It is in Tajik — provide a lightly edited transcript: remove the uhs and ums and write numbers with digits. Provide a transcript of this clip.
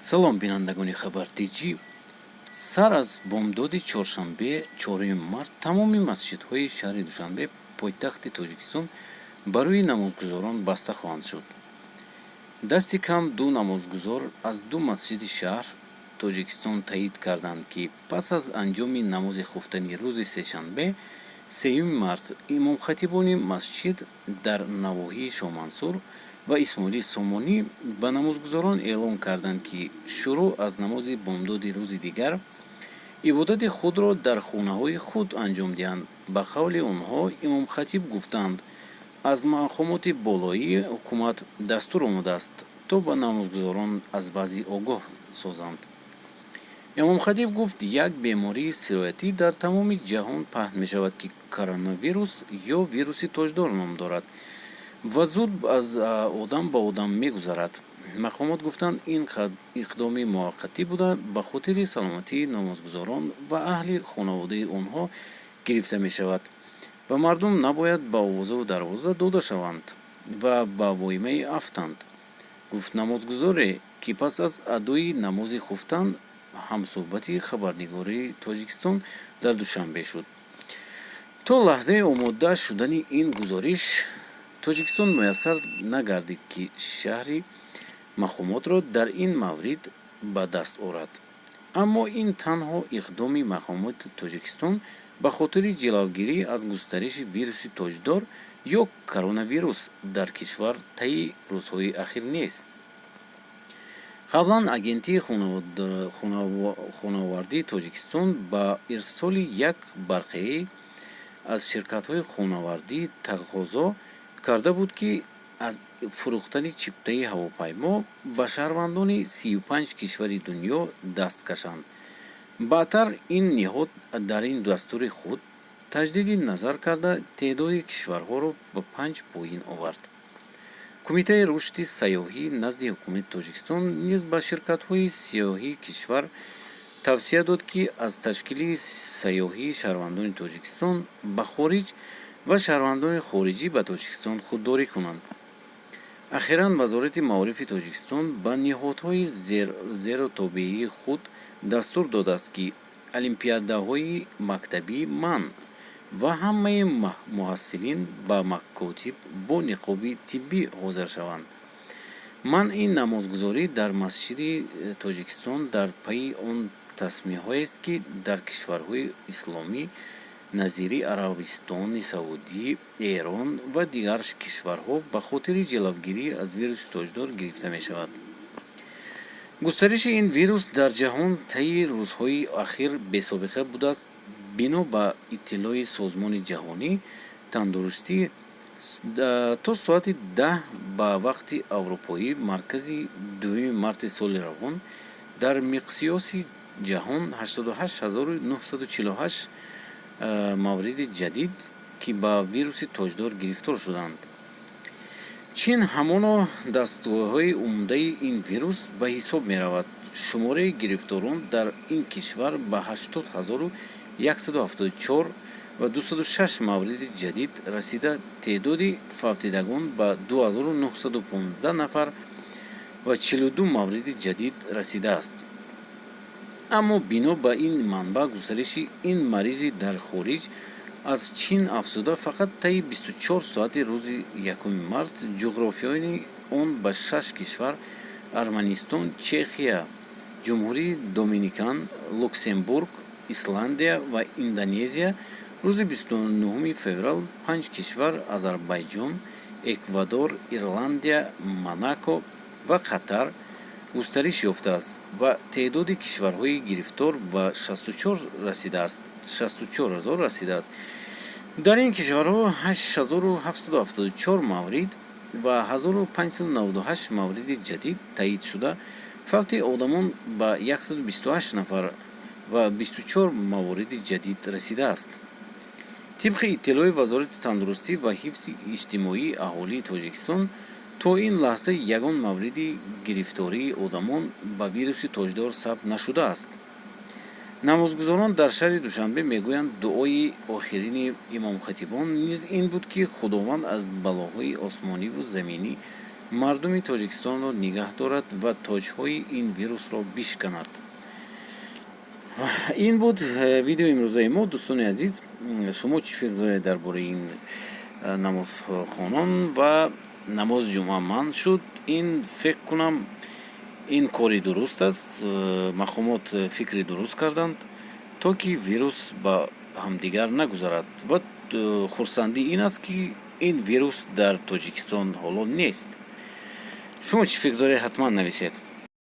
Салом, бинандагони Хабар Тҷ. Сар аз бомдоди чоршанбе, 4 март, тамоми масҷидҳои шаҳри Душанбе, пойтахти Тоҷикистон, барои намозгузорон баста хоҳанд шуд. Дасти кам ду намозгузор аз ду масҷиди шаҳр Тоҷикистон таъид карданд, ки пас аз анҷоми намози хуфтани рӯзи сешанбе, 3 март, имомхатибони масҷид дар навоҳии Шоҳмансур ва Исмоили Сомонӣ ба намозгузорон эълон карданд, ки шурӯъ аз намози бомдоди рӯзи дигар ибодати худро дар хонаҳои худ анҷом диҳанд. Ба қавли онҳо, имомхатиб гуфтанд, аз мақомоти болоии ҳукумат дастур омадааст, то ба намозгузорон аз вазъ огоҳ созанд. Имомхатиб гуфт, як бемории сироятӣ дар тамоми ҷаҳон паҳн мешавад, ки коронавирус ё вируси тоҷдор ном дорад ва зуд аз одам ба одам мегузарад. Мақомот гуфтанд, ин иқдоми муваққатӣ буда, ба хотири саломатии намозгузорон ва аҳли хонаводаи онҳо гирифта мешавад ва мардум набояд ба овозаву дарвоза дода шаванд ва ба воҳимае афтанд, гуфт намозгузоре, ки пас аз адои намози хуфтан ҳамсӯҳбати хабарнигори Тоҷикистон дар Душанбе шуд. То лаҳзаи омода шудани ин гузориш Тоҷикистон муяссар нагардид, ки шарҳи мақомотро дар ин маврид ба даст орад. Аммо ин танҳо иқдоми мақомоти Тоҷикистон ба хотири ҷилавгирӣ аз густариши вируси тоҷдор ё коронавирус дар кишвар таи рӯзҳои ахир нест. Қаблан Агентии хонавардии Тоҷикистон ба ирсоли як барқияе аз ширкатҳои хонавардӣ тақозо карда буд, ки аз фурӯхтани чиптаи ҳавопаймо ба шаҳрвандони 35 кишвари дунё даст кашанд. Баъдтар ин ниҳод дар ин дастури худ таҷдиди назар карда, теъдоди кишварҳоро ба панҷ поин овард. Кумитаи рушди сайёҳӣ назди ҳукумати Тоҷикистон низ ба ширкатҳои сайёҳии кишвар тавсия дод, ки аз ташкили сайёҳии шаҳрвандони Тоҷикистон ба хориҷ ва шаҳрвандони хориҷӣ ба Тоҷикистон худдорӣ кунанд. Ахиран Вазорати маорифи Тоҷикистон ба ниҳодҳои зеру тобеии худ дастур додааст, ки олимпиадаҳои мактабӣ манъ ва ҳамаи муҳассилин ба макотиб бо ниқоби тиббӣ ҳозир шаванд. Манъи намозгузорӣ дар масҷиди Тоҷикистон дар пайи он тасмимҳоест, ки дар кишварҳои исломӣ назири Арабистони Саудӣ, Эрон ва дигар кишварҳо ба хотири ҷилавгирӣ аз вируси тоҷдор гирифта мешавад. Густариши ин вирус дар ҷаҳон таи рӯзҳои ахир бесобиқа будааст. Бино ба иттилои Созмони ҷаҳонии тандурустӣ, то соати 10 ба вақти аврупоӣ марказӣ 2 марти соли равон дар миқёси ҷаҳон 88 948 мавриди ҷадид, ки ба вируси тоҷдор гирифтор шуданд. Чин ҳамоно дастгоҳҳои умдаи ин вирус ба ҳисоб меравад. Шумораи гирифторон дар ин кишвар ба 80 174 ва 206 мавриди ҷадид расида, теъдоди фавтидагон ба 2915 нафар ва 42 мавриди ҷадид расидааст. Аммо бино ба ин манбаъ, густариши ин маризӣ дар хориҷ аз Чин афзуда, фақат таи 24 соати рӯзи 1 март ҷуғрофиёи он ба шаш кишвар: Арманистон, Чехия, Ҷумҳурии Доминикан, Луксембург, Исландия ва Индонезия, рӯзи 29 феврал панҷ кишвар: Озарбойҷон, Эквадор, Ирландия, Монако ва Қатар густариш ёфтааст ва теъдоди кишварҳои гирифтор ба 64 расидааст, 64 ҳазор расидааст. Дар ин кишварҳо 8774 маврид ва 1598 мавриди ҷадид таъид шуда, фавти одамон ба 128 нафар ва 24 мавориди ҷадид расидааст. Тибқи иттилои Вазорати тандурустӣ ва ҳифзи иҷтимоии аҳолии Тоҷикистон, то ин лаҳза ягон мавриди гирифтории одамон ба вируси тоҷдор сабт нашудааст. Намозгузорон дар шаҳри Душанбе мегӯянд, дуои охирини имомхатибон низ ин буд, ки Худованд аз балоҳои осмониву заминӣ Мардуми Тоҷикистонро нигаҳ дорад ва тоҷҳои ин вирусро бишканад. Ин буд видеои имрӯзаи мо, дӯстони азиз. Шумо чӣ фикр доред дар бораи ин намозхонон ва намози ҷумъа манъ шуд? Ин, фикр кунам, ин кори дуруст аст. Мақомот фикри дуруст карданд, то ки вирус ба ҳамдигар нагузарад, ва хурсандӣ ин аст, ки ин вирус дар Тоҷикистон ҳоло нест. Шумо чӣ фикр доред, ҳатман нависед.